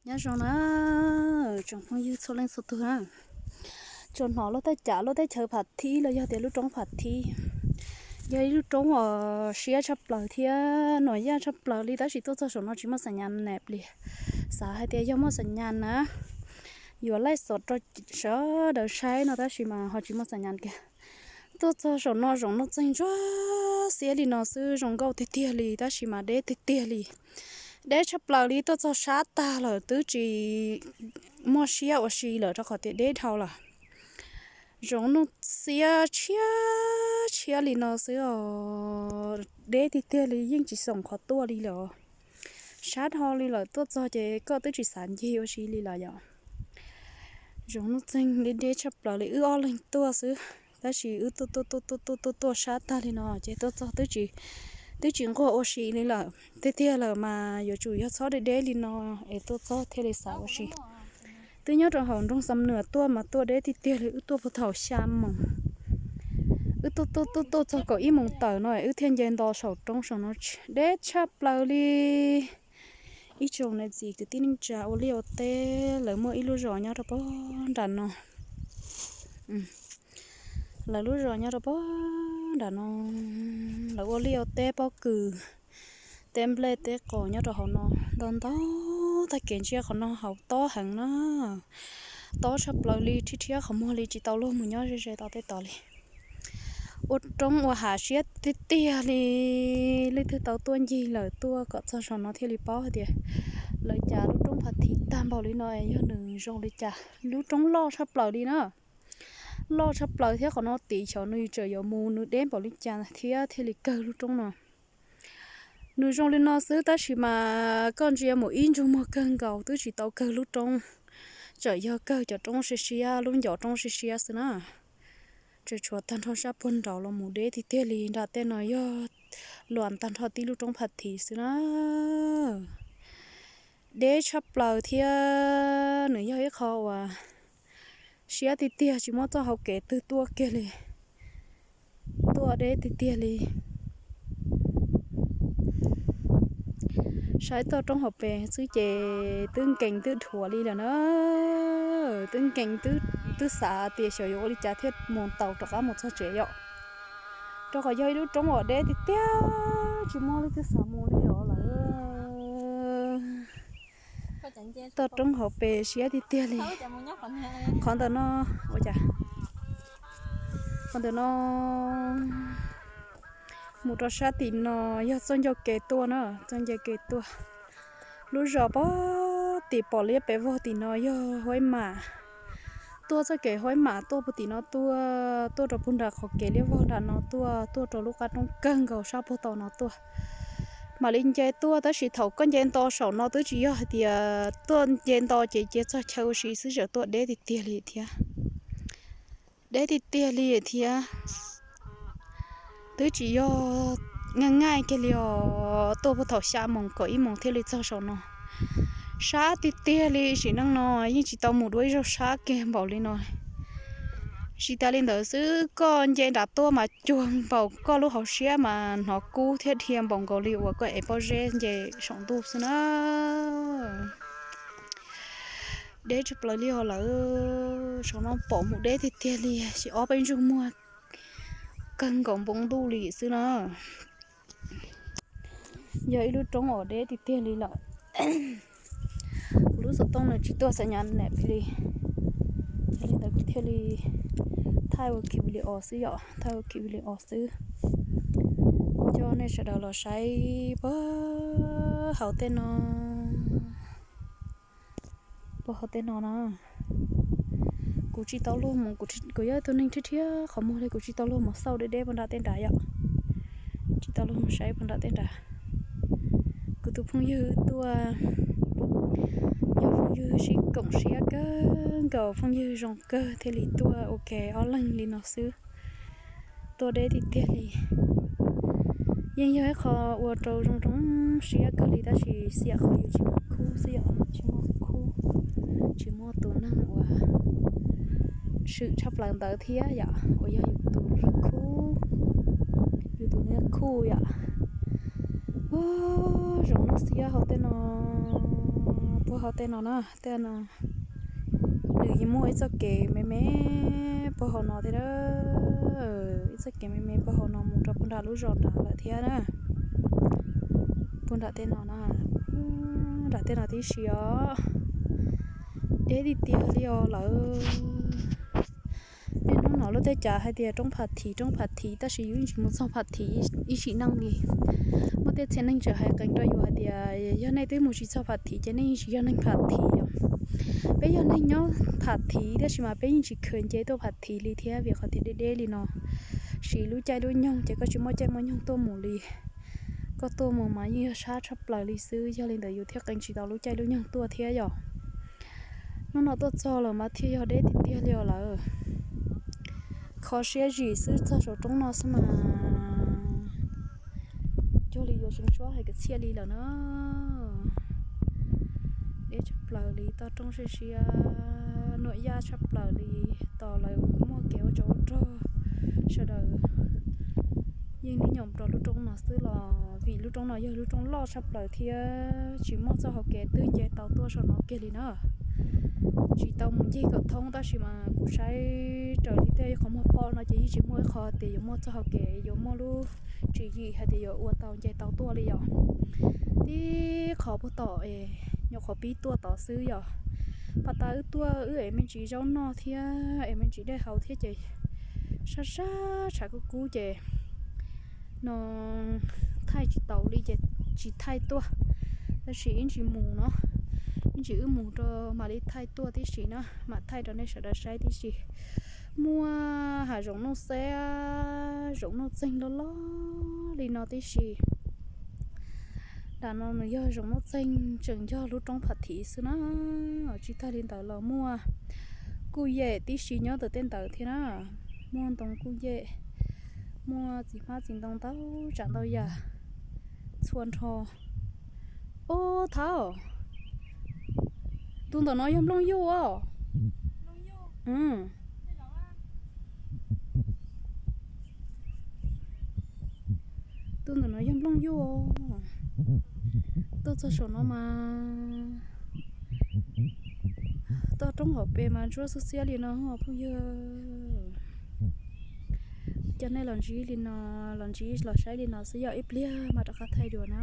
Nyob zoo na tsoom phooj ywg txhua leej txhua tug na. Tsuas hnov luag tej cav luag teb chaws Pham Thib los yog tias lub roob Pham Thib. Yog ib lub roob uas siab tshaj plaws thiab nuam yaj tshaj plaws li, tab sis tuaj txog saum no tsis muaj xam nyas na plis. Xav hais tias yog muaj xam nyas na yuav laij xov rau sawv daws saib no, tab sis mas ho tsis muaj xam nyas kiag. Tuaj txog saum no zoov nuj txeeg ntsuab xiab li no xwb, zoo nkauj tiag tiag li, tab sis mas deb tiag tiag li. Deb tshaj plaws li, tuaj txog sab tag lawm twb tsis muaj siab ua si lawm rau qhov tias deb dhau lawm. Zoov nuj xiab tshiab tshiab li no xwb os, deb tiag tiag li, yeej tsis xoom qhov tuaj li lawm. Sab dhau li lawm, tuaj txog ces koj twb tsis xav ncig ua si li lawm yom. Zoov nuj txeeg deb deb tshaj plaws li, wb ob leeg tuaj xwb, tab sis wb tuaj tuaj tuaj tuaj tuaj tuaj sab tag li no ces tuaj txog twb tsis nquag ua si li lawm. Tiag tiag lawm mas yuav tsum yog txhob deb deb li no es tuaj txog thiaj li xav ua si. Twb nyob rau hauv nroog Xam Nuas tuaj mas tuaj deb tiag tiag li, wb tuaj puag thaum xya moos. Wb tuaj tuaj tuaj tuaj txog kaum ib moos tawm no wb thiaj nce nto saum roob saum no, deb tshaj plaws li. Ib tsoom niam txiv kwv tij neej tsa ua liaj ua teb, lawv muaj ib lub zos nyob rau pog nram no. Lawv lub zos nyob rau pog nram no, lawv ua liaj ua teb pob kws, teb nplej teb qos nyob rau hauv no. Ntau ntau tag kev ntsiab qhov no hauv tob heev na, tob tshaj plaws li, rhiab rhiab qhov muag li, tsis tau luag mus nyob ze ze tau tej tod li. Ua roob ua hav siab tiag tiag li, leej twg tau tuaj ncig lawm tuaj kom txog saum no thiaj li paub hais tias lawv cas lub roob Pham Thib tag npaum li no es yog nws zoo li cas. Lub roob loj tshaj plaws li na, loj tshaj plaws thiab qhov no tid xyov nws tseem yuav mus nws deb npaum li cas thiab thiaj li kawg lub roob no. Nws zoo li no xwb tab sis mas koj ntsia mus ib ntsug muag kawg nkaus twb tsis tau kawg lub roob, tseem yog kawg cov roob siab siab, lub ncov roob siab siab xwb na. Tseem tshuav tag nrho sab puag nraud los mus deb tiag tiag li, nram tej no yog luam tag nrho tib lub roob Pham Thib xwb na. Deb tshaj plaws thiab nws yog ib qho uas siab tiag tiag, tsis muaj txoj hauv kev twg tuaj kiag li, tuaj deb tiag tiag li. Saib toj roob hauv pes xwb ces twb nkees twb dhuav li lawm na, twb nkees twb xav tias xyov yuav ua li cas thiaj mus tau rov qab mus txog tsev yom. Rau qhov yog ib lub roob uas deb tiag tiag, tsis muaj leej twg xav mus li os lawm. Toj roob hauv pes siab tiag tiag li. Qhov ntawm no, ua cas, qhov ntawm no mus rau sab tim no yog txoj ncauj kev tuaj na, txoj ncauj kev tuaj. Lub zos pog tim pom liab pes vog tim no yog Huaib Mam. Tuaj txoj kev Huaib Mam tuaj puag tim no tuaj, tuaj rau puag nram qhov kev liab vog nram no tuaj, tuaj rau lub qab roob kawg nkaus sab puag tom no tuaj. Mam li nce tuaj tab sis thaum koj nce nto saum no twb tsis yog hais tias tuaj nce nto ces cia txog chaw ua si xwb, tseem tuaj deb tiag tiag li thiab. Deb tiag tiag li thiab. Twb tsis yog naj naj kiag li os, tuaj puag thaum xya moos kaum ib moos thiaj li txog saum no. Sab tiag tiag li, sim neej no yeej tsis tau mus dua ib zaug sab kiag npaum li no. Tsis tas li ntawd xwb, koj nce nram tuaj mas cuag npaum koj lub hauv siab mas hnov kub thiab dhia npaum nkaus li uas koj ev pob zeb nce saum ntuj xwb na. Deb tshaj plaws li os lawm, saum no pom mus deb tiag tiag li, sis ob peb ntsug muag kawg nkaus npoo ntuj li xwb na. Yog ib lub roob uas deb tiag tiag li lawm. Kuv lub xov tooj nws tsis tuaj xam nyas na plig, yog li ntawd kuv thiaj li thaij ua ki li os xwb yom, thaij ua ki li os xwb. Coj nej sawv daws los saib puag hauv tej no, puag hauv tej no na. Kuv tsis tau luag mus, kuv yog ib tug neeg rhiab rhiab qhov muag li, kuv tsis tau luag mus xauj deb deb puag nram tej nrad yom. Tsis tau luag mus saib puag nram tej nrad. Kuv tus phooj ywg tuaj, yog phooj ywg sib koom siab kawg nkaus, phooj ywg zoo kawg thiaj li tuaj ua ke ob leeg li no xwb. Tuaj deb tiag tiag li. Yeej yog ib qho ua rau zoo zoo siab kawg li tab sis xiam qhov yus tsis muaj khub xwb yom, tsis muaj khub, tsis muaj tus neeg uas swm tshaj plaws ntawd thiab yom, uas yog yus tus khub, yus tus neeg khuj yom. Zoov nuj xiab hauv tej no, Puag hauv tej no na, tej no nws yeej muaj ib txoj kev me me puag hauv no thiab na, ib txoj kev me me puag hauv no mus rau puag nram lub zos nrad lawm thiab na. Puag nram tej no na, nram tej no tib si os, deb tiag tiag li os lawm. Niaj hnub no lub teb chaws hais tias roob Pham Thim, roob Pham Thim, tab sis yus yeej tsis mus txog Pham Thim ib sim neej li. Muaj tej txhia neeg tseem hais qees rau yus hais tias yog nej twb mus tsis txog Pham Thim ces nej yeej tsis yog neeg Pham Thim os. Peb yog neeg nyob Pham Thim tab sis mas peb yeej tsis khaws nce tuaj Pham Thim li thiab vim qhov tias deb deb li no. Siv lub caij lub nyoog ces koj tsis muaj caij muaj nyoog tuaj mus li. Koj tuaj mus mas yeej yog sab tshaj plaws li xwb, yog li ntawd yus thiaj qee tsis tau lub caij lub nyoog tuaj thiab yom. Hnub no tuaj txog lawm mas thiaj yog deb tiag tiag li os lawm. Kho siab zim xwb txog saum roob no xwb mas cuag li yuav seev suab hais kwv txhiaj li lawm na. Deb tshaj plaws li, toj roob siab siab, nuaj yaj tshaj plaws li. Tos lawv muaj kev ua tsov ua rog, sawv daws yeej nib nyoos rau lub roob no xwb los vim lub roob no yog lub roob loj tshaj plaws thiab tsis muaj txoj hau kev twg nce tau tuaj saum no kiag li na. Tsis tau mus ncig kom thoob tab sis mas kuv saib raws li tej qhov muag pom no ces yeej tsis muaj ib qho tias yuav muaj txoj hau kev yuav muaj lub tswv yim hais tias yuav ua tau nce tau tuaj li yom. Tib qhov puag tom es nyuam qhuav pib tuaj tod xwb yom. Pas tas wb tuaj wb ev me ntsis zaub noj thiab ev me ntsis dej haus thiab ces sab sab tshav kub kub ces no thaij tsis tau li ces tsis thaij tuaj. Tab sis ib ntsis mus no, ib ntsis wb mus rau mam li thaij tuaj tib si na, mam thaij rau nej sawv daws saib tib si. Muaj hav zoov Nuj Xeeb, zoov Nuj Txeeg loj loj li no tib si. Nram no nws yog zoov Nuj Txeeg, tseem yog lub roob Pham Thim xwb na. Tsis tag li ntawd los muaj kuj yem tib si nyob ntawm tej ntawd thiab na. Muaj ntoo kuj yem, muaj txiv hmab txiv ntoo ntau tsav ntau yam txhua nrho. Ub, thauj, tus ntawm no yog nplooj yuj os. Tus ntawm no yog nplooj yuj os. Tuaj txog saum no mas toj roob hauv pes mas ntsuab xwb xiab li no phooj ywg. Coj nej los ntsib li no, los ntsib los saib li no xwb yog ib pliag mas rov qab thaij dua na.